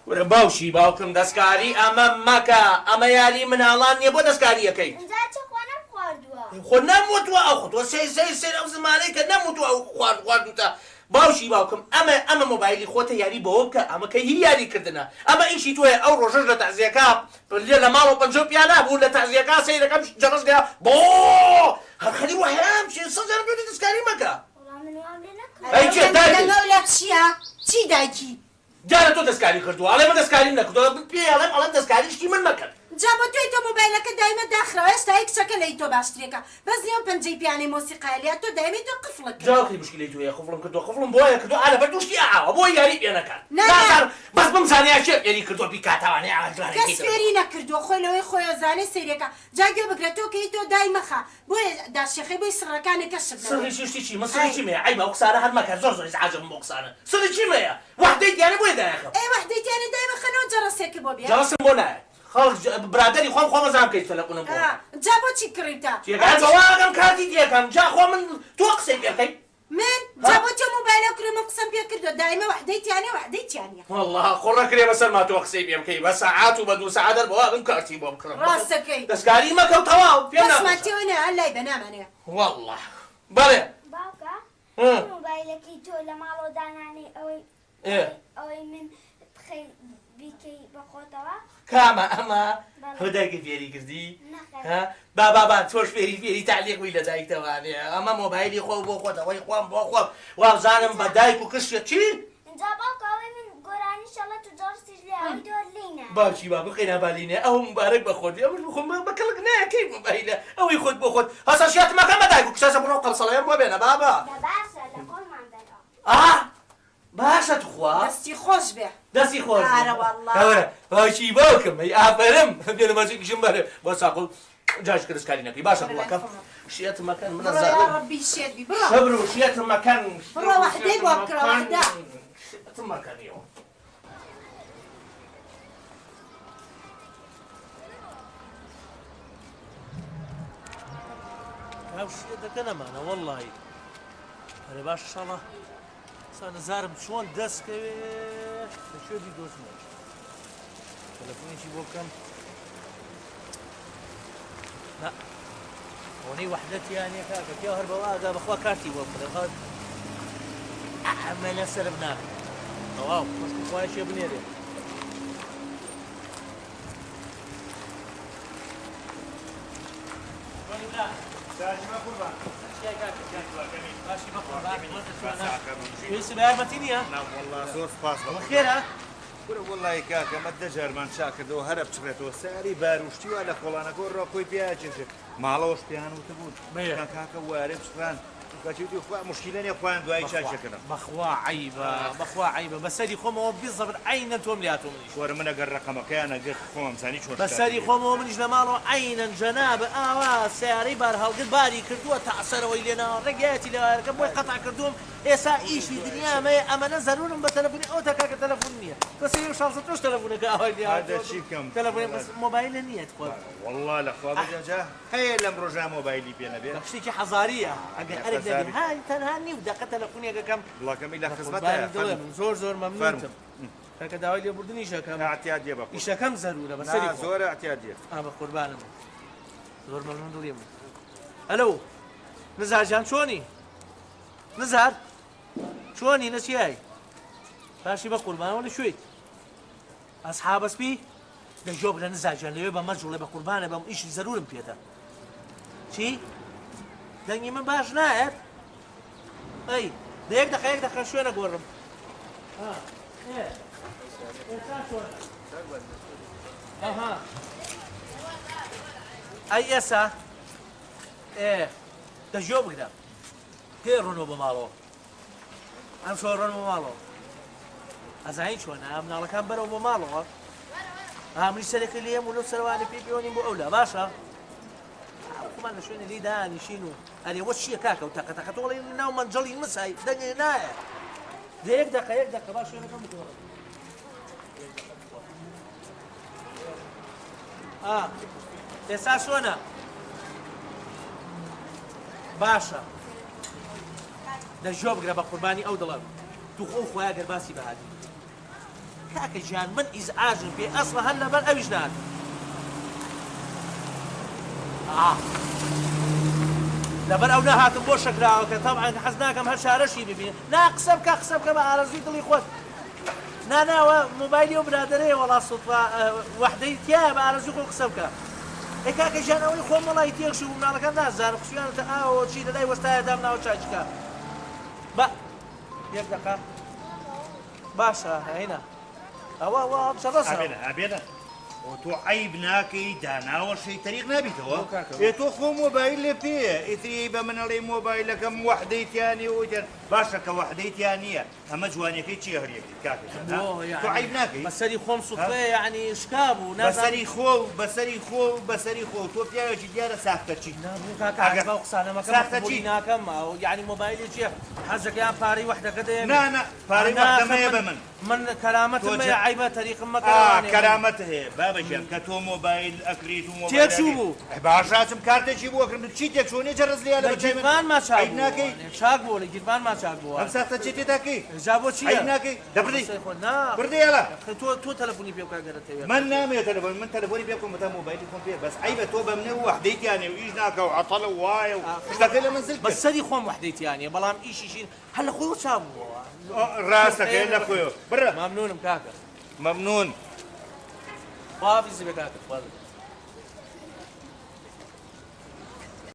کورە باوکی باوکم دەستکاری ئەمە مەکە ئەمە یاری مناڵان نیە بۆ دەستکاری ئەکەیت. ئینجا چ خوا نەمخواردووە. خۆ نەموتوە ئەو خۆ تۆ سەیر سەیر سەیر ئەو زمانەی کە نەموتوە ئەو خوارد خواردوتە باوکی باوکم ئەمە ئەمە مۆبایلی خۆتە یاری بەوە بکە ئەمە کەی هی یاری کردنە ئەمە ئیشی تۆیە ئەو ڕۆژەش لە تەعزیەکە لێ لە ماڵەوە پەنجەو پیانا بوو لە تەعزیەکە سەیرەکەم جەڕەس گەیا بۆ هەر خەری وەحیام چێ سەجارم پێ وتی دەستکاری مەکە. وەڵا من وام لێ نەکردوە. ئەی کێ دایکی. لەمەولا چیە چی دایکی. دیارە تۆ دەستکاری کردووە ئەڵێ من دەستکاریم نەکردووە من پێی ئەڵێم ئەڵێم دەستکاری شتی من مەکەن. جا بۆ تۆی تۆ مۆبایلەکە دایمە داخراوە هێشتا هی کچەکە لە هی تۆ باشترێکە بەس نیە ئەو پەنجەی پیانەی مۆسیقایە لیا تۆ دایمەی تۆ قفڵت جا کردوە. کەی مشکیلەی تۆیە قفڵم کردووە قفڵم بۆیە کردووە ئا لەبەر دوو شتی ئاوە بۆ یاری پێ نەکات نا نا. نازانم بەس بمزانیا کێ فێری کردووە بیکاتەوانێ ئا جوانێ کەس کەی تر. فێری نەکردووە خۆی لەوەی خۆی ئەزانێ سەیرێکە جا گوێ بگرە تۆ کە هی تۆ دای مەخە بۆیە داشێخەی بۆی سڕەکانت کەشف نەبێ. سڕی چی شتی چی من سڕی ئای. چیم هەیە عەیبە ئەو قسانە هەر مەکە زۆر زۆر ئیزعاجە بم بەو قسانە سڕی چیم هەیە وەحدەی دیانە بۆیە دایەخەم. ئەی وەحدەی دیانە دای مەخەنەوە جەڕەسێکت بۆ بێ. جەڕەسم بۆ نایەت خەڵک برادەری خۆم خۆم ئەزانم کەی تەلەفونم بۆ ئا ئەکەن. جا بۆچی کڕیوتە؟ تێکەم ئەوە چ. بەوە ئەکەم کارتی تێکەم جا خۆ من تۆ قسەی پێ بکەی. من؟ ها. جا بۆچی ئەو مۆبایلە کڕی من قسەم پێ کردوە دایمە وەحدەی تیانیە وەحدەی تیانیە. وەڵا قوڕە کرێ بەسەرما تۆ قسەی پێ بکەی بە سەعات و بە دوو سەعات هەر بەوە ئەبم کارتی بۆ بکڕم ڕاستەکەی. دەستکاری مەکە و تەواو پێم دەستمان ناخۆشە. تێوە نایە هەر لای بە نامانەوێ. وەڵا بەڵێ. باوکە ها. بۆ مۆبایلەکەی تۆ لە ماڵەوە دانانێی ئەوەی ئێ. ئەوەی من بخەی بیکەی بە خۆتەوە؟ کامە ئەمە؟ بەڵێ. ئەوە دایکت فێری کردی؟ نەخێر. ها؟ با با با تۆش فێری فێری تەعلیق بووی لە دایکتەوانێ ئەمە مۆبایلی خۆو بۆ خۆت ئەوەی خۆم بۆ خۆم وابزانم بە دایک و کشت چی؟ ئینجا باوکە ئەوەی من گۆرانی شەڵەت و جەڕسیش لێ ئەوەی تۆ لێی نایە. باوکی بابم قەینا با لێی نایە ئەوە موبارەک بە خۆت بێ ئەوەش بۆ خۆم بە کەڵک نایە کەی مۆبایلە ئەوەی خۆت بۆ خۆت هەسە شێت مەکە بە دایک و کچەسە بڕۆ قەمسەڵەیەم بۆ بێنە بابە. دە باشە لە کۆڵمان بەرەوە. ئا باشە توخوا. دەستی خۆش بێ. دەستی خۆش بێ. ئارە وەڵا. ئەوە باوکی باوکم ئەی ئافەرم بێنە ماچێکیشم بەرێ بۆ ساقڵ جاش کرسکاری نەکەی باشە بڵەکەم شێت مەکەن منە بڕۆ یا زارم ڕەبی شێت بی بڕۆ. سەبر و شێت مەکەن بڕۆ وەحدەی بۆ بکڕە وەحدە. شێت مەکەن ئێوە. ئەو شێتەکە نەمانە وەڵڵاهی ئەرێ باشە شاڵە سا نزارم چۆن دەست کەوێ لە کوێ بیدۆزمەوە تەلەفۆنێکی بۆ بکەم نا ئەوەنەی وەحدەتیان نیە کاکە پیاو هەر بەوە ئاگا بەخوا کارتی بۆ بکڕێ خوا ئەمە لەسەرم ناکە تەواو خۆشک خوایشێ بنێرێ زۆر سپاس خێرە کورە وەڵی کاکە مە دە جارمان چا کردەوە هەرە بچڕێتەوە ساری باروشتی وا لە کۆڵانەکە ڕۆکۆی پیاچێژێ ماڵەوەش پێیان وتبوون کاکە وارێ بچڕان کەچی خوا مشکیلە نیە خۆیان دوایی چاکەکەن. بەخوا عەیبە بەخوا عەیبە بەسەری خۆمەوە بیزەبت عەینەن تۆم لێهاتووە منیش. وەرە من ئەگەر ڕەقەمەکەیان ئەگرت خۆم زانی چۆن بەسەری خۆمەوە منیش لە ماڵەوە عەینەن جەنابە ئاوا سەیارەی بارهەڵگر باری کردووە تا سەرەوەی لێناوە ڕێک یایەتی لە وایەرەکە بۆی قەتع کردووم ئێسا ئیشی دنیامەیە ئەمەنە زەرورم بە تەلەفونی ئەوەتا کاکە تەلەفون نیە تۆ سەیری ئەو شانسە تۆش تەلەفونەکە ئاوای لێ هاتووە چی بکەم تەلەفونی بەس مۆبایلە نیە تخوا وەڵڵا لە خوا بجا جا هەیە لەم ڕۆژا مۆبایلی پێ نەبێ شتێکی حەزاریە ئەگەر ئەرک نەبێ های تەنها نیو دەقە تەلەفونێک ئەکەم بڵاکەمی لە خزمەتە قوربانی دڵێ من زۆر زۆر مەمنونتم کاکە داوای لێبوردنیش ئەکەم اعتیادیە بە خۆت ئیشەکەم زەرورە بەسەری خۆم زۆر اعتیادیە ئا بە قوربانم زۆر مەمنون دڵی من ئەلو نزار جان چۆنی نزار چۆنی نەچیای باشی بە قوربانەوە لە کوێیت ئەسحابە سپی دە گوێ بگرە نزار گیان لەوێ بە مەجوڵێ بە قوربانە بەم ئیشی زەرورم پێتە چی دەنگی من باش نایەت ئەی دە یەک دەقە یەک دەقە شوێنە گۆڕم ئەی ئێسا ئێ دە گوێ بگرە پێ ڕۆنەوە بۆ ماڵەوە ئەم شەوە ڕۆن بۆ ماڵەوە ئەزانی چۆنە مناڵەکان بەرەوە بۆ ماڵەوە ئامری سەرەکە لێم و لەو سەروانی پێی پێوەنیم بۆ ئەولا باشە خۆمان لە شوێنی لی دانیشین و ئەرێ وە چییە کاکە و تەقە تەقە تۆڵی ناو مەنجەڵی مسای دەنگێ نایە دە یەک دەقە یەک دەقە با شوێنەکەم بگۆڕم ئێستا چۆنە باشە دە گوێ بگرە بە قوربانی ئەو دڵە تو خۆ خۆیا گەر باسی بەهادی. کاکە گیان من ئیزعاجم پێ ئەسڵە هەر لەبەر ئەویش نهاتم. ئا لەبەر ئەو نەهاتم بۆ شەکراوەکە تەبعەن حەز ناکەم هەر چارەشی ببینم. نا قسە بکە قسە بکە بە ئارەزووی دڵی خۆت. نا نا ئەوە مۆبایلی ئەو برادەرەیە وەڵا سوتفە وەحدەی تیایە بە ئارەزووی خۆ قسە بکە. ئێ کاکە گیان ئەوەی خۆم وەڵی تێکچوو بوو مناڵەکان نازانم خستویانەتە ئاوەوە چی لەلای وەستایە دامناوە چاکی کا بە یەک دەقە باشە هەینا ئەوە ئەوە جەڵەسە. ئەبێنە ئەبێنە خۆ تۆ عەیب ناکەی داناوەشەی تەریق نابیتەوە بۆ کاکە ئێ تۆ خۆ مۆبایل لێ پێیە ئیتری بە من ئەڵێی مۆبایلەکەم وەحدەی تیا نییە و ئیتر باشە کە وەحدەی تیا نییە ئەمە جوانیەکەی چیە هەر یەکتر کاکە گیان ها بۆ تۆ یەعنی عەیب ناکەی بەسەری خۆم ها سوتفەیە یەعنی شکا بوو نازانم بەسەری خۆ و بەسەری خۆ و بەسەری خۆ تۆ پیاوێکی دیارە ساختەچی نا بۆ کاکە ئەگەر عەیبە ئەو قسانە مەکە من ساختەچی قبوڵی ناکەم ئەو یەعنی مۆبایلی چیە حەزەکەیان پارەی وەحدەکە دەیەمێ نا نا پارەی نا وەحدە خە مەیە من بە من من تۆ کەرامەتم جە هەیە عەیبە تەریقم مەکە ئا لەوانەیە من کەرامەت هەیە بابە گیان کە تۆ مۆبایل ئەکڕیت و مۆبایل تێکچوو ئەکڕیت بوو. ئه باشە ئەچم کارتێکی بۆ ئەکڕم چی تێکچووە نیە جەرس لێیا لە لەبەر چاوی من گیرفانما چاک عەیب بوو ناکەی چاک بوو لە گیرفانما چاک بوو ئەم ساختەچیە تێدا کەی جا بۆ چییە عەیب ناکەی دە بردەی بەسەری خۆت نا بردەی یاڵا تۆ تۆ تەلەفۆنی پێ بکە گەر ئەتەوێ من نامەوێ تەلەفۆن من تەلەفۆنی پێ بکەم بەتا مۆبایلی خۆم پێ بەس عەیبە تۆ بە منێ و وەحدەی تیا نیە و ئیش ناکا و عەتەڵە و وایە و شتەکەی لە من زل کرد. بەسەری خۆم وەحدەی تیا نیە بەڵام ئیشیشی هەر لە خۆیەوە چاک بووەوە. ڕاستەکەی لە خۆیەوە بڕە. مەمنونم کاکە. مەمنون. خواحافیزی بێ کاکە خوا.